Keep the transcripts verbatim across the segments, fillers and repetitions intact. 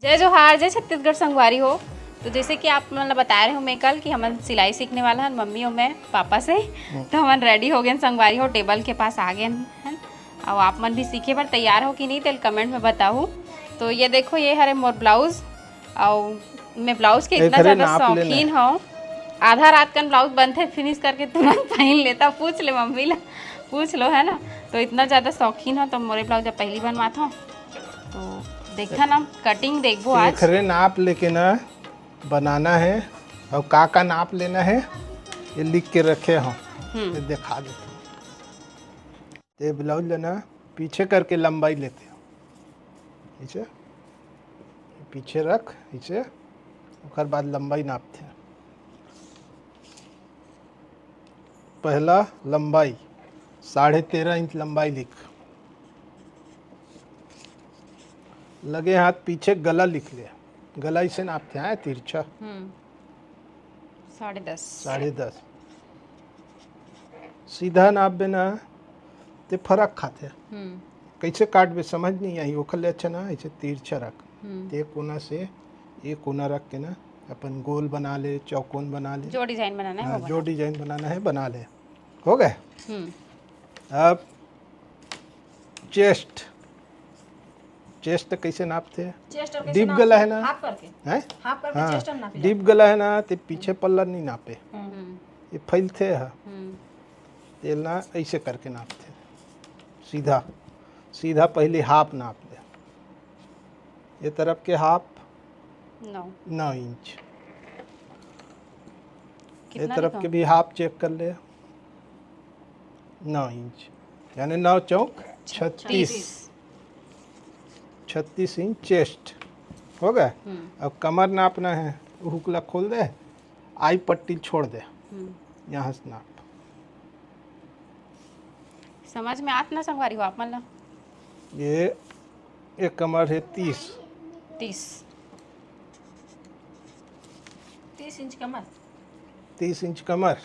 जय जोहार, जय छत्तीसगढ़ संगवारी हो। तो जैसे कि आप मन ला बताए रहे हो मैं कल कि हमन सिलाई सीखने वाला हन, मम्मी और मैं पापा से। तो हमन रेडी हो गए संगवारी हो, टेबल के पास आ गए हन। और आप मन भी सीखे बर तैयार हो कि नहीं, तेल कमेंट में बताहू। तो ये देखो, ये हरे मोर ब्लाउज। और मैं ब्लाउज के इतना एखरे ज़्यादा नाप लेना शौकीन है। हूँ, आधा रात कन ब्लाउज बनथे, फिनिश करके तुरंत पहन लेता। पूछ ले मम्मी ला, पूछ लो, है ना। तो इतना ज़्यादा शौकीन हो तो मोरे ब्लाउज अब पहली बनवात हो। तो देखा ना, कटिंग देखबो आज। एखरे नाप लेके ना बनाना है। और का का नाप लेना है, ये लिख के रखे हो। हम्म। ये दिखा देते हैं। तो ये ब्लाउज लेना, पीछे करके लंबाई लेते हैं। इसे पीछे रख, इसे, ओकर बाद लंबाई नापते हैं। पहला लंबाई, साढ़े तेरह इंच लंबाई लिख। लगे हाथ पीछे गला लिख ले। गला इसे नापते हैं, तिरछा। हम्म। साढ़े दस। साढ़े दस। सीधा नापबे ना, ते फरक खाथे। हम्म। कैसे काटबे, समझ नहीं आई। ओखर ले अच्छा ना, ऐसे तिरछा रख। हम्म। ते कोना से ये कोना रख के ना, अपन गोल बना ले, चौकोन बना ले। जो डिजाइन बनाना है, हाँ, वो जो बना। डिजाइन बनाना है, बना ले। हो गए? हम्म। अब चेस्ट, चेस्ट कैसे नापते हैं? चेस्ट और कैसे डीप नापते गला हैं? है ना? हाफ करके। हैं? हाफ करके हाँ, चेस्ट हम नापे डीप जाते हैं। गला है ना, ते पीछे पल्ला नहीं नापे। हम्म। ये फैलते हैं। हम्म। तेल ना ऐसे करके नापते हैं। सीधा, सीधा पहले हाफ नाप ले। ये तरफ के हाफ नौ। नौ इंच। ये कितना तरफ लिखा? के भी हाफ चेक कर ले। नौ इंच, यानी नौ चौक छत्तीस। छत्तीस। छत्तीस इंच चेस्ट। हो गया। हम्म। अब कमर नापना है, हुक ला खोल दे, आई पट्टी छोड़ दे। हम्म। यहाँ से नाप। समझ में आत ना संगवारी हो आप मन ला? ये एक कमर है तीस। तीस। तीस इंच कमर। तीस इंच कमर।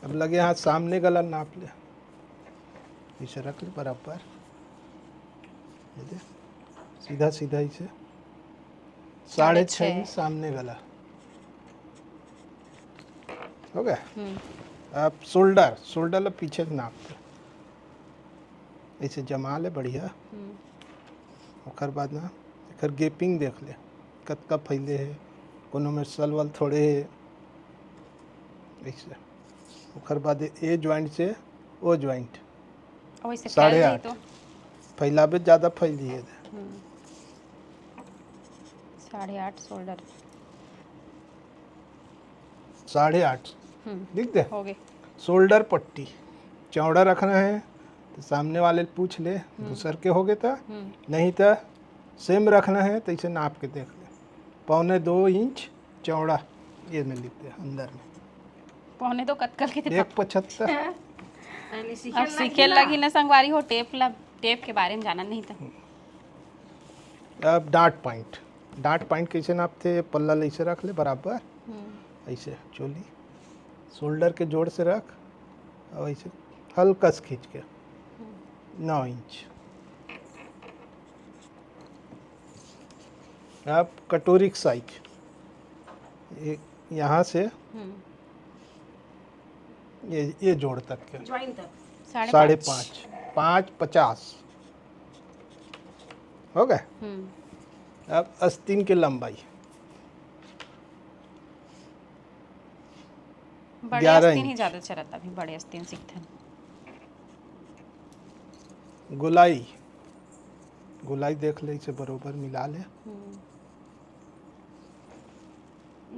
अब लगे हाथ सामने गला नाप ले, इसे रख ले बराबर। ये दे, सीधा सीधा इसे साढ़े साढ़े छः छः। इंच सामने गला। हो गया। हम्म। अब शोल्डर, शोल्डर ला पीछे से नाप ले, ऐसे जमा ले बढ़िया। हम्म। ओकर बाद ना एकर गेपिंग देख ले, कतका फैले हे, कोनो में सल वल थोड़े हे, ऐसे। ओकर बाद ए ज्वाइंट से ओ ज्वाइंट और इसे साढ़े फैल जाई आठ। तो? फैलाबे ज़्यादा फैल जाई हे। हम्म। साढ़े आठ शोल्डर। साढ़े आठ। हम्म। लिख दे। हो गए। शोल्डर पट्टी चौड़ा रखना है तो सामने वाले पूछ ले, हम्म। दूसर के हो गए तो, हम्म। नहीं तो सेम रखना है तो इसे नाप के देख ले, पौने दो इंच चौड़ा। ये में लिख दे अंदर में। पौने दो कतका के एक पचहत्तर। अब सीखे लगी ना संगवारी हो, टेप ला, टेप के बारे में जाना नहीं तो। अब डार्ट पॉइंट, डार्ट पॉइंट कैसे नापते? पल्ला ले ऐसे रख ले बराबर, हम्म। ऐसे चोली शोल्डर के जोड़ से रख और ऐसे हल्का से खींच के हम्म। नौ इंच। अब कटोरी के साइज ये यहाँ से हम्म। ये, ये जोड़ तक के ज्वाइन तक। साढ़े साढ़े पाँच। पाँच, पाँच पचास। हो गए। हम्म। अब अस्तीन के लंबाई बड़े ग्यारह अस्तीन ही इंच। ज़्यादा चलत अभी, बड़े अस्तीन सीखथन। गोलाई, गोलाई देख ले, इसे बरोबर मिला ले। हम्म।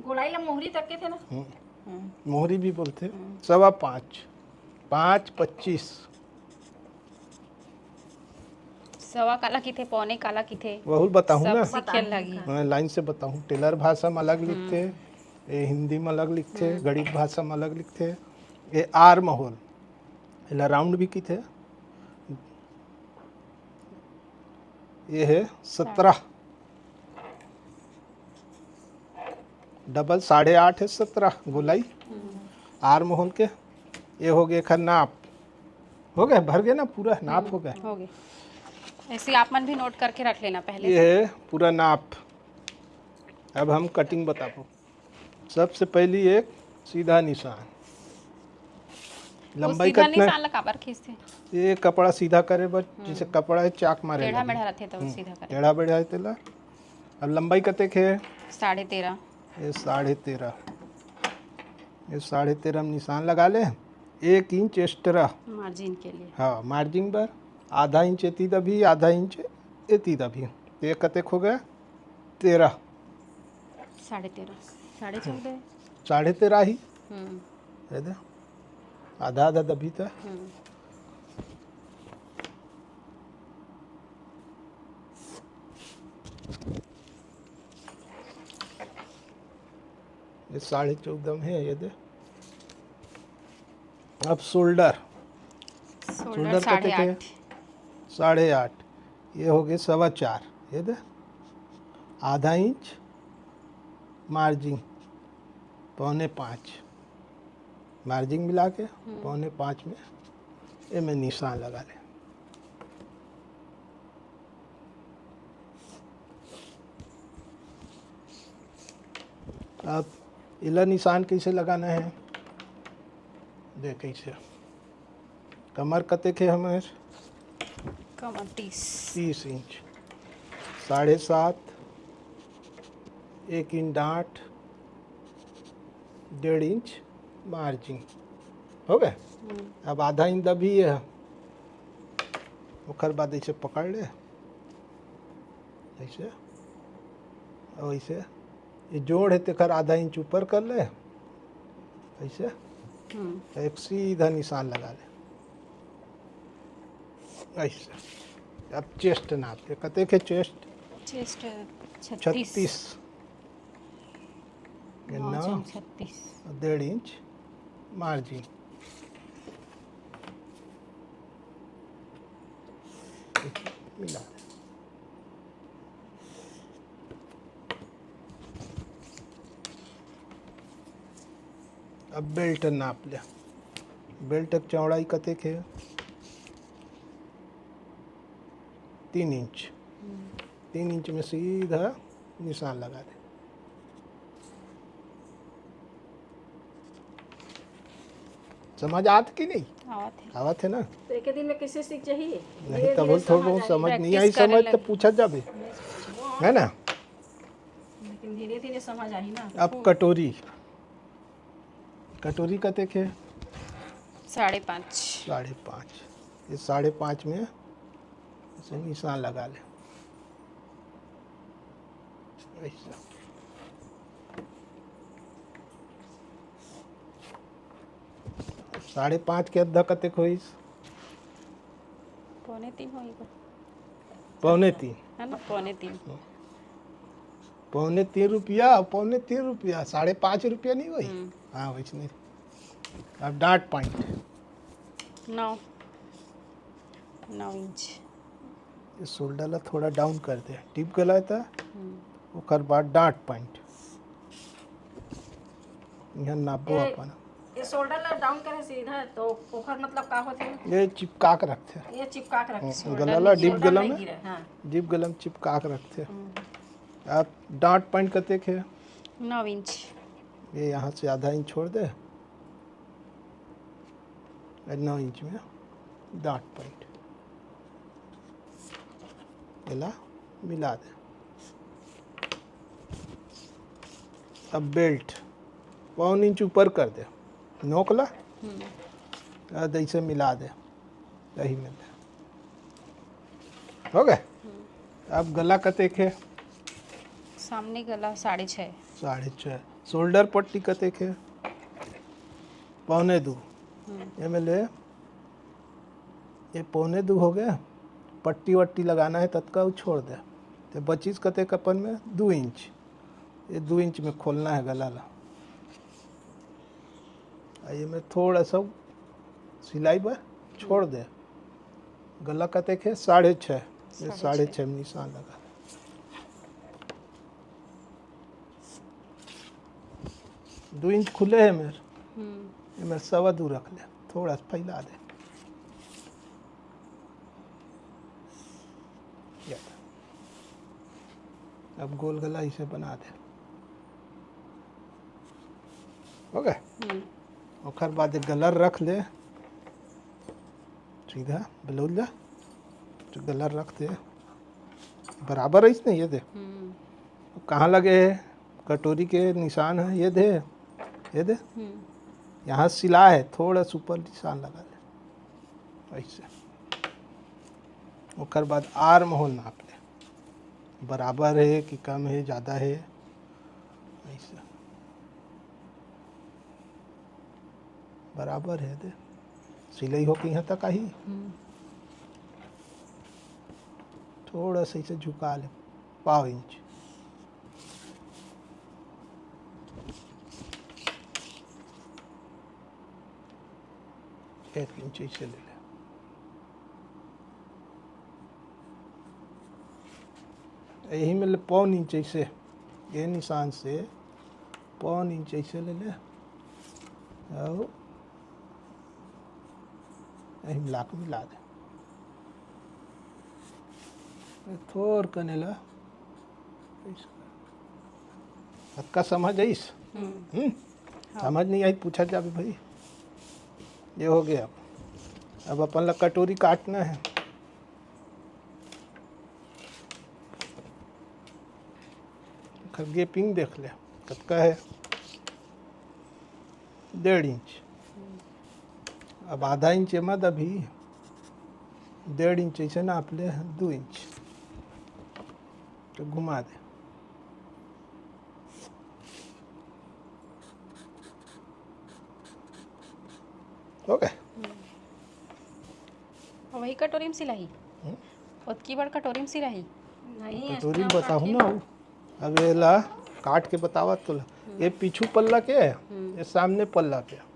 गोलाई ला मोहरी तक के थे ना? हम्म। हम्म। मोहरी भी बोलते। हम्म। सवा पाँच, पाँच पच्चीस। सवा काला किथे, पौने काला किथे? वहू ल बताहूँ सब ना। सीखे ल लगही। हाँ, लाइन से बताहूँ। टेलर भाषा में अलग हम्म। लिखथे, ये हिंदी में अलग लिखथे, हम्म। गणित भाषा में अलग लिखथे। ये आर्म होल, एला राउंड भी किथे। ये है सत्रह, डबल साढ़े आठ है सत्रह गोलाई। हम्म। आर्म होल के ये हो गए एखर नाप। हो गए, भर गए ना पूरा, नाप हो गए। हो गए। ऐसे आप मन भी नोट करके रख लेना पहले ये से। है पूरा नाप। अब हम कटिंग बताबो। सबसे पहली एक सीधा निशान, वो लंबाई सीधा कतना? निशान ला काबर खींचथे? ये कपड़ा सीधा करे बर, जैसे कपड़ा है चाक मारे टेढ़ा लगे। मेढ़ा रहथे तो हम्म, सीधा करे। टेढ़ा बेढ़ा है तेला। अब लंबाई कतेक है? साढ़े तेरह। ये साढ़े तेरह, ये साढ़े तेरह में निशान लगा ले। एक इंच एक्स्ट्रा, मार्जिन के लिए। हाँ, मार्जिन बर आधा इंच एती दबी, आधा इंच एती दबी। तो ये कतेक हो गया? तेरह। साढ़े तेरह, साढ़े चौदह। साढ़े तेरह ही हम्म। है दे, आधा आधा दबी तो। हम्म। ये साढ़े चौदह में है, ये दे। अब शोल्डर, शोल्डर शोल्डर साढ़े कतेक है? आठ। साढ़े आठ, ये हो गए सवा चार। ये दे, आधा इंच मार्जिन, पौने पाँच मार्जिन मिला के, पौने पाँच में ये मैं निशान लगा ले। अब इला निशान कैसे लगाना है, देख कैसे। कमर कतेक है हमार? कमर तीस। तीस इंच, साढ़े सात, एक इंच डांट, डेढ़ इंच मार्जिन। हो गए? अब आधा इंच दबी है, ओकर बाद ऐसे पकड़ ले, ऐसे, और ऐसे ये जोड़ है, तेकर आधा इंच ऊपर कर ले, ऐसे। हम्म। तो एक सीधा निशान लगा ले, ऐसे। अब चेस्ट नाप ले, कते के चेस्ट? चेस्ट छत्तीस। छत्तीस। ये नौ नौ, छम छत्तीस। डेढ़ इंच मार्जिन। मिला दे। अब बेल्ट नाप ले, बेल्ट के चौड़ाई कतेक है? तीन इंच। तीन इंच में सीधा निशान लगा दे। समझ आत कि नहीं? आवत है। आवत है ना? तो एक दिन में कैसे सीख जाही? नहीं, तब थोड़ा बहुत समझ नहीं आई, समझ तो पूछा जाबे, है ना? लेकिन धीरे धीरे समझ आही ना। अब कटोरी, कटोरी कतेक है? साढ़े पाँच। साढ़े पाँच। ये साढ़े पाँच में ऐसे निशान लगा ले, ऐसा। साढ़े पाँच के आधा कतेक होइस? पौने तीन होई बा। पौने तीन। है ना, पौने तीन। पौने तीन रुपया, पौने तीन रुपया, साढ़े पाँच रुपया नहीं होई? हम्म। हाँ, वैसे नहीं। अब डांट पॉइंट, नौ, नौ इंच। ये शोल्डर ला थोड़ा डाउन कर दे, टिप गला था, ओकर बाद डांट पॉइंट। यहाँ नापो अपन। ये शोल्डर ला डाउन करे सीधा तो ओकर मतलब का होथे? ये चिपका के रखते हैं, ये चिपका के रखथे। गला ला डिप गला में, गिरे, हाँ। डिप गला में चिपका के रखते हैं। आप डांट पॉइंट कतेक है? नौ इंच। ये यहाँ से आधा इंच छोड़ दे, और नौ इंच में डांट पॉइंट, एला मिला दे। अब बेल्ट पौन इंच ऊपर कर दे, नोक ला, और ऐसे मिला दे, यही में दे। हो गए? अब गला कतेक है? सामने गला साढ़े छः। साढ़े छः। शोल्डर पट्टी कतेक है? पौने दो। एमे ले ये पौने दो हो गया, पट्टी वट्टी लगाना है ततका वो छोड़ दे। तो बचीस कतेक अपन में? दो इंच। ये दो इंच में खोलना है गला ला। आ ये में थोड़ा सा सिलाई बर छोड़ दे। गला कतेक है? साढ़े छः। ये साढ़े छः में निशान लगा। दो इंच खुले है मेर, ये मेर सवा दो रख ले, थोड़ा सा फैला दे। अब गोल गला इसे बना दे। हो गए? हम्म। ओकर बाद एक गला रख ले, सीधा बिलौल जा, तो गला रख दे, बराबर है इसने, ये दे। हम्म। कहाँ लगे है? कटोरी के निशान है, ये दे, ये दे। हम्म। यहाँ सिला है, थोड़ा सा ऊपर निशान लगा ले, ऐसे। ओकर बाद आर्म होल नाप ले, बराबर है कि कम है, ज़्यादा है, ऐसे। बराबर है दे, सिलाई हो के यहाँ तक आही। हम्म। थोड़ा सा इसे झुका ले, पाव इंच, एक इंच इसे ले ले। यही में ले पौन इंच ऐसे, ये निशान से पौन इंच ऐसे ले ले, और यही मिला के मिला दे। ये थोर कने ला, अतका समझ आइस? हम्म। हम्म? हाँ। समझ नहीं आई, पूछा जाबे भाई। ये हो गया। अब अपन ला कटोरी काटना है। एकर गेपिंग देख ले, कतका है? डेढ़ इंच। अब आधा इंच एमा दबही, डेढ़ इंच ऐसे नाप ले, दू इंच, तो घुमा दे। हो गए? हम्म। वही कटोरी में सिलाही? हम्म। ओतकी बड़ कटोरी में सिलाही? नहीं, कटोरी में बताहूँ ना, अब एला काट के बतावत तो ला। हम्म। ये पीछू पल्ला के, हम्म। ये सामने पल्ला के।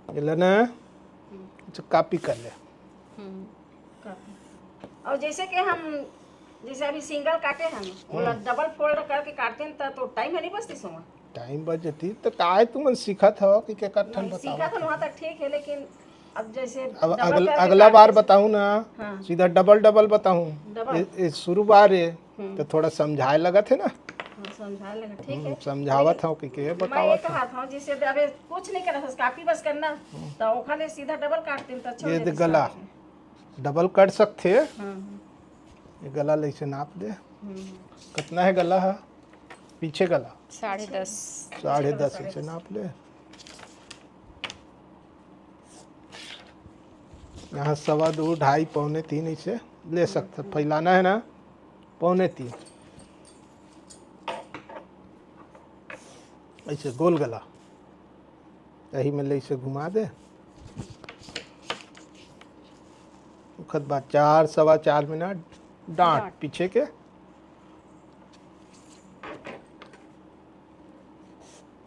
एला ना, हम्म। अच्छा, कॉपी कर ले। हम्म। और जैसे कि हम, जैसे अभी सिंगल काटे हैं, ओला हम्म। डबल फोल्ड करके काटते हैं, त-, तो टाइम है नहीं बचती सोमा। टाइम बच जाती, तो काय तुमन सीखत हो कि के कट्ठन नहीं, बताओ? सीखत हो वहाँ तक ठीक है, लेकिन अब जैसे अब डबल अगल-, करके अगला बार काटते हैं। बताऊँ ना, हाँ। सीधा डबल डबल बताऊँ। डबल। ये, ये शुरू बार है, हम्म। तो थोड़ा समझाए लगत है ना। हाँ, समझाए लगा, ठीक हम्म, है। समझावत लेकिन हूँ कि के मैं ये बतावत हूँ। कहत हूँ, जैसे अबे कुछ नहीं करत हस, कॉपी बस करना, हम्म। तो ओखा ले सीधा डबल काट दिन तो अच्छा हो ये जाती दे गला, साथ में। डबल कर सकते हैं। हाँ, हाँ। ये गला ले से नाप दे। हम्म। कितना है गला है? पीछे गला। साढ़े दस। साढ़े दस साढ़े इंच दस। नाप ले। यहाँ सवा दो, ढाई, पौने तीन ऐसे ले सकते। फैलाना है ना, पौने तीन, ऐसे गोल गला, यही में ले इसे घुमा दे। ओखर बाद चार, सवा चार में ना डांट डांट। पीछे के।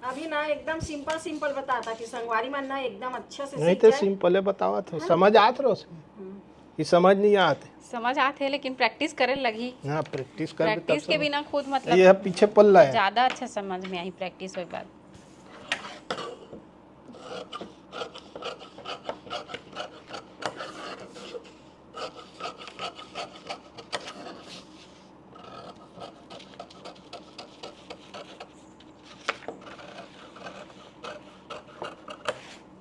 अभी ना एकदम सिंपल सिंपल बताता कि संगवारी मन ना एकदम अच्छे से नहीं सीख तो जाए। सिंपल है बतावत हो, है ना? समझ आत रहो से। हम्म। कि समझ नहीं आत है। समझ आत है, लेकिन प्रैक्टिस करे लगही। हाँ, प्रैक्टिस कर प्रैक्टिस के बिना खुद मतलब ये पीछे पल्ला है। ज्यादा अच्छा समझ में आई प्रैक्टिस होए बाद।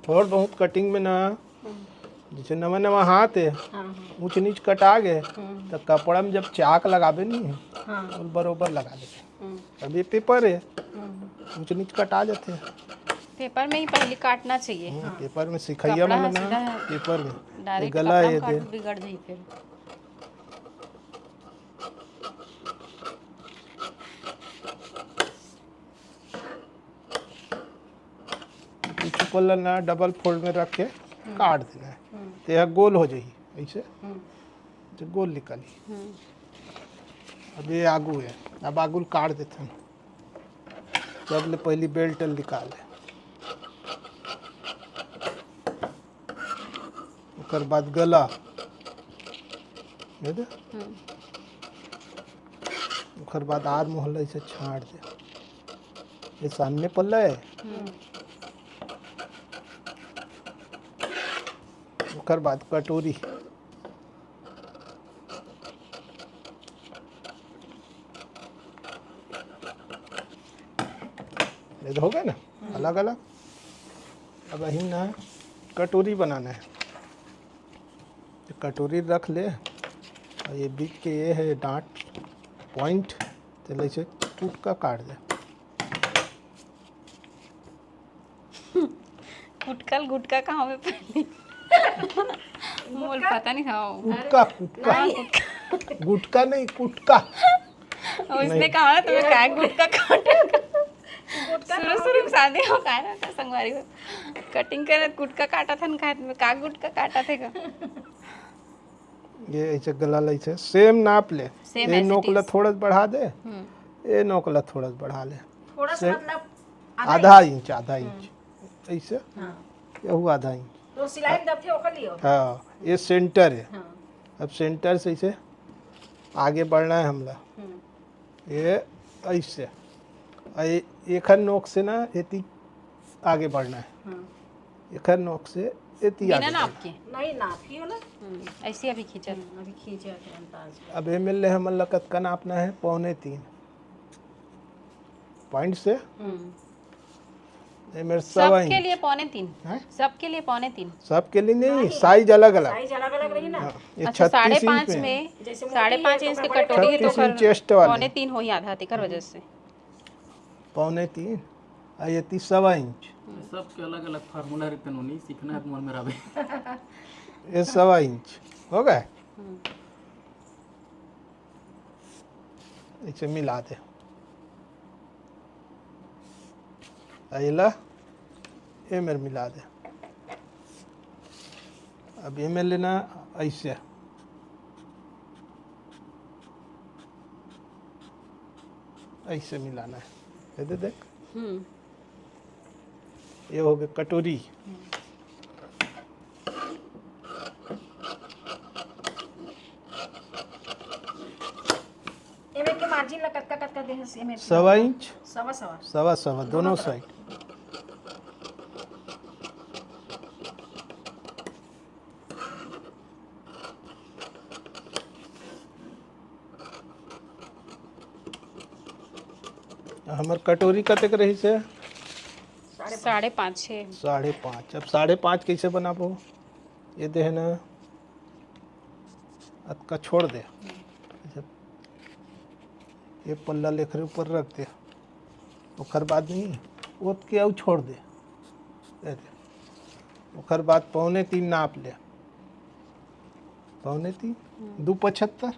थोड़ बहुत कटिंग में ना, हम्म। जैसे नवा नवा हाथ है, हाँ, हाँ। ऊंच नीच कटा गए, हम्म। तो कपड़ा में जब चाक लगाबे नहीं, हाँ। वो बरोबर लगा देते। हम्म। अब ये पेपर है, हम्म। ऊंच नीच कटा जाते हैं। पेपर में ही पहले काटना चाहिए। हम्म, हाँ। पेपर में सिखाइया कपड़ा मन ना, सीधा है। पेपर में। डायरेक्ट ये गला कपड़ा है, में काट दे। बिगड़ जाई फिर। पीछे पल्ला ना डबल फोल्ड में रख के हम्म। काट देना है। हम्म। तो यह गोल हो जाई ऐसे, हम्म। तो गोल निकाली। हम्म। अब ये आगू है, अब आगू काट देते हैं। सबले पहली बेल्ट निकाले। ओकर बाद गला, ये दे। हम्म। ओकर बाद आर मुहर ला ऐसे छाड़ दे। ये सामने पल्ला है। हम्म। ओकर बाद कटोरी। ये तो हो गया ना, हम्म। अलग अलग। अब अही ना कटोरी बनाना है। तो कटोरी रख ले, और ये बीच के ये है डांट, पॉइंट, तो ऐसे टूट का काट दे। कुटकल गुटका का हमें पहले मोल पता नहीं खाओ। कुटका, कुटका। नहीं। गुटका नहीं, कुटका। उसने नहीं। कहा ना, तुम्हें काय गुटका काटा? शुरू शुरू में शादी हो, काय ना था संगवारी हो, कटिंग करे, गुटका काटा था ना, खाए तुम्हें का गुटका काटा थे का? ये ऐसे गला ला ऐसे सेम नाप ले। सेम ये ऐसे नोक ला चीज। थोड़ा सा बढ़ा दे, हम्म। ये नोक ला थोड़ा सा बढ़ा ले। थोड़ा सा से-, मतलब आधा आधा इंच। इंच, आधा हम्म। इंच ऐसे। हाँ। यहू आधा इंच। तो सिलाई में दबथे ओकर लिए। हाँ, ये सेंटर है। हाँ। अब सेंटर से ऐसे आगे बढ़ना है हमला। हम्म। ये ऐसे। आ ये एखर नोक से ना एती आगे बढ़ना है। हाँ। एखर नोक से एती बिना आगे नाप बढ़ना। के? नहीं, नाप ही होला। हम्म, ऐसे अभी खींचत। हम्म, अभी खींचत है अंदाज में। अब एमे ले हमन ला कतका नापना है? पौने तीन। पॉइंट से? हम्म। ये मेरे सवा सबके इंच। लिए पौने तीन। हैं? सबके लिए पौने तीन। सबके लिए नहीं, नहीं। साइज अलग अलग। साइज अलग अलग रही ना। हाँ, ये अच्छा, साढ़े छत्तीस इंच पाँच में। में, जैसे मोटी साढ़े पाँच है, इंच तो के कपड़े कटोरी तो छत्तीस इंच ओकर चेस्ट वाले। पौने तीन हो ही आधा, तेकर वजह से। पौने तीन, आ ये तीस सवा इंच। सबके अलग अलग फार्मूला रहते, नोनी सीखना है तुम्हारे मेरा भी। ये सवा इंच हो गए। हम्म। इसे मिला दे। अइला, ए मेर मिला दे। अब ए मेर लेना ऐसे, ऐसे मिलाना है। ये दे देख। हम्म। ये हो गए कटोरी। एमे के मार्जिन ला कतका, कतका दे हस एमे? सवा इंच। सवा, सवा। सवा, सवा, दोनों दोनों तरफ। साइड। हमर कटोरी कतेक रहिस हे? साढ़े पाँच। साढ़े पाँच, छः। साढ़े पाँच। अब साढ़े पाँच कैसे बनाबो? ये दे हे ना, अतका छोड़ दे। अच्छा, ये पल्ला लेखरे ऊपर रख दे। ओकर बाद नहीं, ओतके अउ छोड़ दे। दे दे। ओकर बाद पौने तीन नाप ले। पौने तीन, हम्म। दू पचहत्तर।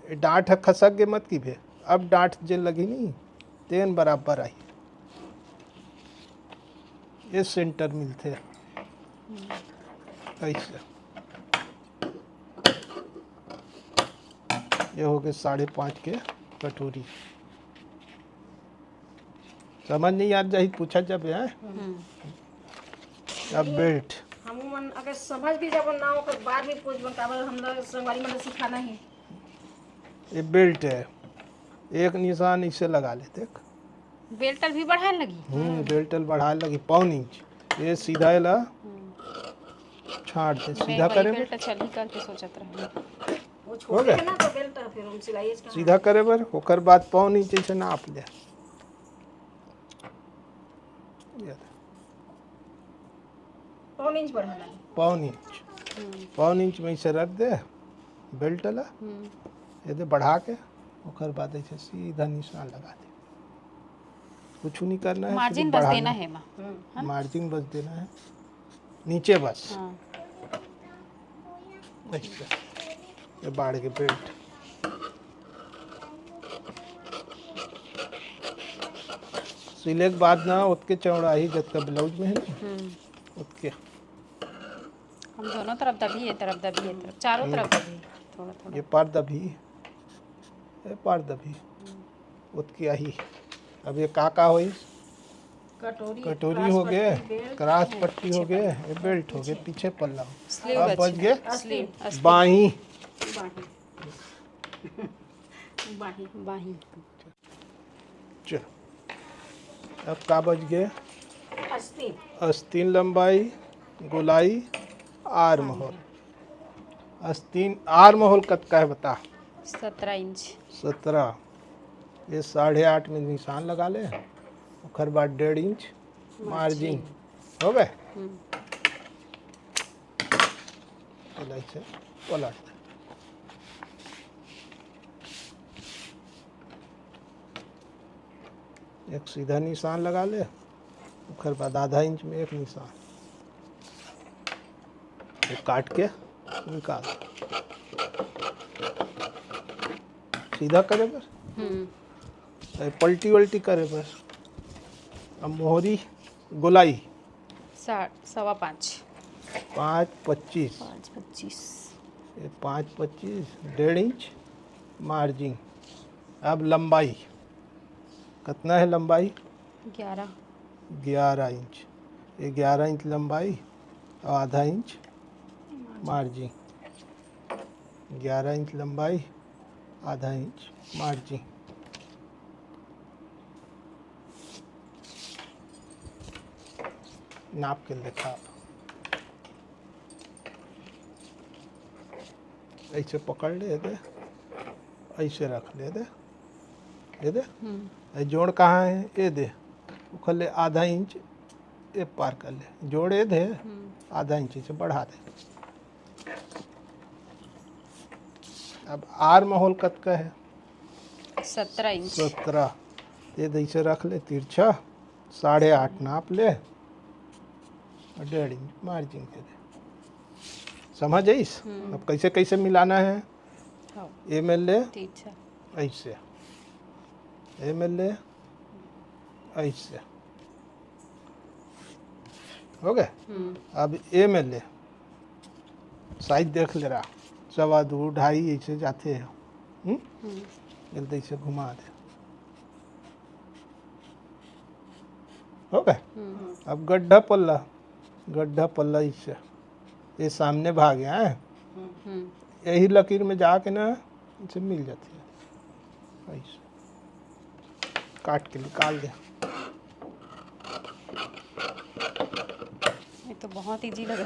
ए डांट ह खसक गे मत की भे। अब डांट जे लगी नी, तेन बराबर आई। ये सेंटर मिलथे। ऐसे। ये हो गए साढ़े पाँच के कटोरी। समझ नहीं आत जाही, पूछा जब है। हम्म। अब बेल्ट। हमू मन अगर समझ भी जाबो ना, ओकर बाद भी पूछबो, काबर हम लोग संगवारी मन सिखाना ही। ये बेल्ट है, एक निशान इसे लगा ले, देख। बेल्ट ल भी बढ़ाए लगी? हम्म, बेल्ट ल बढ़ाए लगी, पौन इंच। ये सीधा एला हम्म। छाड़ दे, मैं सीधा वही करे बर। बेल्ट चलही करके सोचत रहे। वो हो छोटे गया? है ना, तो बेल्ट फिर हम सिलाई इसका सीधा करे बर, ओकर बाद पौन इंच ऐसे नाप ले। ये दे। पौन इंच बढ़ाना है। पौन इंच। हम्म। पौन इंच में इसे रख दे, बेल्ट ला। हम्म। ये दे बढ़ा के, ओकर बाद ऐसे सीधा निशान लगा दे। कुछ नहीं करना है, मार्जिन सिर्फ बस बढ़ाना देना है। है, माँ। हम्म। है ना? मार्जिन बस देना है, नीचे बस। हाँ। अच्छा, ये बाढ़ के बेल्ट। सिले के बाद ना, ओतके चौड़ाई जतका ब्लाउज में है ना, हम्म। ओतके। हम दोनों तरफ दबी, ये तरफ दबी, ये तरफ, चारों हम्म। तरफ दबी, थोड़ा थोड़ा। ये पार दबी, ये पार दबी, हम्म। ओतके आही। अब ये का का होई? कटोरी, कटोरी हो गए, क्रॉस पट्टी हो गए, ये बेल्ट हो गए, पीछे पल्ला। स्लीव अब बच गए स्लीव बाही। बाही। बाही। चलो, अब का बच गए? अस्तीन। अस्तीन लंबाई, गोलाई, आर्म होल। अस्तीन, आर्म होल कतका है बता? सत्रह इंच। सत्रह। ये साढ़े आठ में निशान लगा ले, ओकर बाद डेढ़ इंच मार्जिन। हो गए? हम्म। चलो, ऐसे पलट दे। एक सीधा निशान लगा ले, ओकर बाद आधा इंच में एक निशान, वो काट के निकाल। सीधा करे बर, हम्म। ए, पलटी वलटी करे बर। अब मोहरी गोलाई साठ, सवा पाँच। पाँच पच्चीस, पाँच पच्चीस। ये पाँच पच्चीस, डेढ़ इंच मार्जिन। अब लंबाई कितना है? लंबाई ग्यारह। ग्यारह इंच, ये ग्यारह इंच लंबाई और आधा इंच मार्जिन। ग्यारह इंच लंबाई, आधा इंच मार्जिन। नाप के देखा, ऐसे पकड़ ले दे, ऐसे रख ले दे, ये दे। हम्म। ये जोड़ कहाँ है? ये दे, उखल ले आधा इंच, ये पार कर ले, जोड़ ये दे, हम्म। आधा इंच से बढ़ा दे। अब आर्म होल कतका है? सत्रह इंच। सत्रह। ये दे, ऐसे रख ले तिरछा, साढ़े आठ नाप ले और डेढ़ इंच मार्जिन के दे। समझ आइस? हम्म। अब कैसे कैसे मिलाना है? हाँ। ये में ले, ठीक है। ऐसे, ये में ले, ऐसे, हो गए। हम्म। अब ये में ले, साइज देख ले रहा, सवा दो, ढाई, ऐसे जाते हैं। हम्म? हम्म। ये तो ऐसे घुमा दे, हो गए। हम्म। अब गड्ढा पल्ला, गड्ढा पल्ला इससे, ये सामने भाग है, हम्म। यही लकीर में जाके ना इसे मिल जाती है, ऐसे काट के निकाल दे। ये तो बहुत इजी लगा,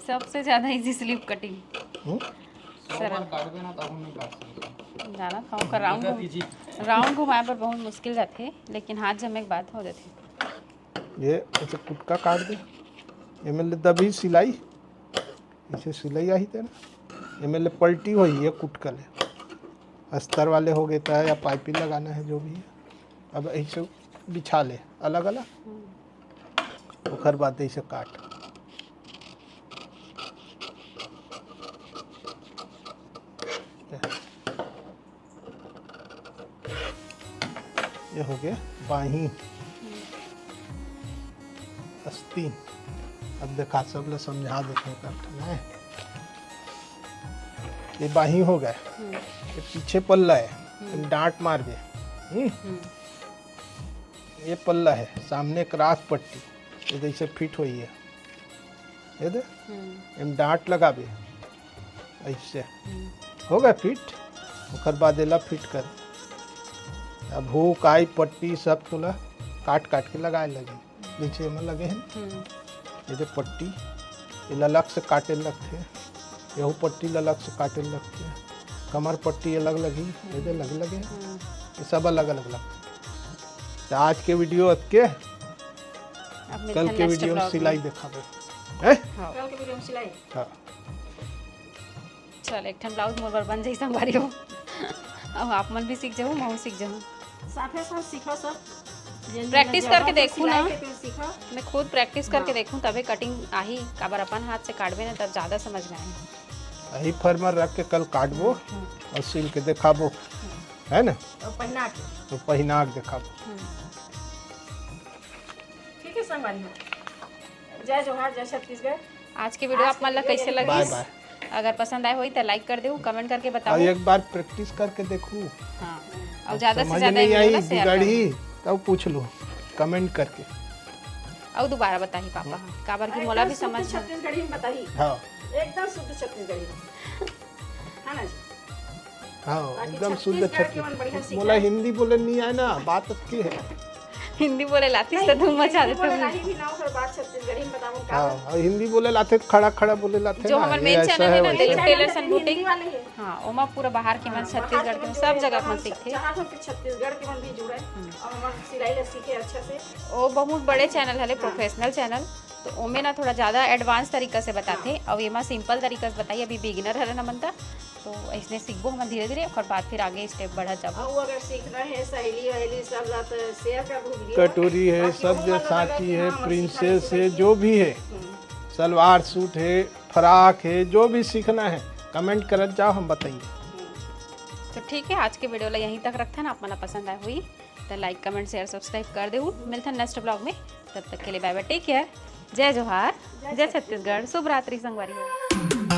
सबसे ज्यादा इजी स्लीव कटिंग। हम्म? सरल। काटबे ना, तब हम नहीं काट सकते। जाना था ओकर राउंड घुम-, राउंड घुमाए बर बहुत मुश्किल जाथे, लेकिन हाथ जमे के बाद हो जाथे। ये ऐसे कुटका काट दे, ये में ले दबी सिलाई, इसे सिलाई आई तेना, ये में ले पलटी हुई है कुटका ले, अस्तर वाले हो गए तो या पाइपिंग लगाना है जो भी है। अब ऐसे बिछा ले अलग अलग, ओकर बाद ऐसे काट। ये हो गया बाही अस्तीन। अब देखा, सब ला समझा देते हैं करके, नहीं? ये बाही हो गया, ये पीछे पल्ला है, हम डांट मार दे। हम्म? ये पल्ला है, सामने क्रॉस पट्टी, ये जैसे फिट हुई है, ये दे, हम डांट लगाबे ऐसे, हो गया फिट। ओकर बाद एला फिट कर। अब हुक, आई, पट्टी सब तोला काट काट के लगाए लगी। नीचे में लगे हैं, ये दे पट्टी, ये अलग से काटे लगथे, यहू पट्टी ला अलग से काटे लगथे, कमर पट्टी अलग लगी, ये दे अलग लगे हैं, ये सब अलग अलग लगथे। तो आज के वीडियो अतके, अब मिलथन कल के next वीडियो में vlog सिलाई में। दिखाबे, हैं? हाँ। कल के वीडियो में सिलाई। हाँ। चल, एक ठन ब्लाउज मोर बर बन जाई संगवारी हो। अब आप मन भी सीख जाहू, महू सीख जाहू। साथे साथ सीखो सब। जे Practice जे करके हाथ देखू ना। सिलाई के फिर सीखो। मैं खुद प्रैक्टिस करके देखूं, तभी कटिंग आही। काबर अपन हाथ से काटबे ना, तब ज्यादा समझ में आही। यही फर्मर रख के कल काटबो और सिल के दिखाबो, है ना? और पहना के। तो पहिना के दिखाबो। ठीक है संगवारी हो, जय जोहार, जय छत्तीसगढ़। आज के वीडियो आप मन ला कैसे बाय लगिस? बाय। अगर पसंद आए होई तो लाइक कर देहू, कमेंट करके और बताओ। एक बार प्रैक्टिस करके देखू, हाँ, और ज्यादा से समझ ज्यादा नहीं वीडियो आई, ला शेयर करो। बिगड़ी, तब पूछ लो। कमेंट करके। अउ दोबारा बताही पापा ह, काबर कि मोला भी एकदम शुद्ध समझ में छत्तीसगढ़ी में बताही। हाँ एकदम शुद्ध छत्तीसगढ़ी में। है ना जी? हाँ बाकी एकदम शुद्ध छत्तीसगढ़ के छत्तीस मन बढ़िया सीखे मोला हैं। हिंदी बोले नहीं आए ना, बात अतकी है। हिंदी बोले लातीस त धूम मचा हिंदी बोले देते। लाही भी ना, ओकर बात छत्तीसगढ़ी में बतावन का। हाँ और हिंदी बोले लाथे, खड़ा खड़ा बोले लाथे जो ना, हमर ये मेन ऐसा चैनल है, है ना, वैसा जो है। टेलर्स एंड हिंदी बुटीक, वाले हैं। हाँ, ओमा पूरा बाहर के मन, हाँ, छत्तीसगढ़ बाहर के मन, जो सब भी जगह के तमाम मन सीखथे। जहाँ हम छत्तीसगढ़ के मन भी जुड़े और हमारे सिलाई ला सीखे अच्छा से। वो बहुत बड़े चैनल हले, प्रोफेशनल चैनल, तो ओमे ना थोड़ा ज्यादा एडवांस तरीका से बताथे। अब एमा सिंपल तरीका से बताही, अभी बिगिनर हरे ना मन त, तो ऐसने सीखबो हमन धीरे धीरे, ओकर बाद फिर आगे स्टेप बढ़त जाबो। और अगर सीखना है सहेली वहेली सब ला तो शेयर कर दूंगी। कटोरी है, सब जो साथी है, प्रिंसेस है, जो भी है, सलवार सूट है, फ्रॉक है, जो भी सीखना है कमेंट करत जाओ, हम बताएंगे। तो ठीक है, आज के वीडियो ला यहीं तक रखथन। आप मन ला पसंद आए हुई तो लाइक, कमेंट, शेयर, सब्सक्राइब कर देहू। मिलथन नेक्स्ट ब्लॉग में, तब तक के लिए बाय बाय, टेक केयर, जय जोहार, जय छत्तीसगढ़, शुभ रात्रि संगवारी हो।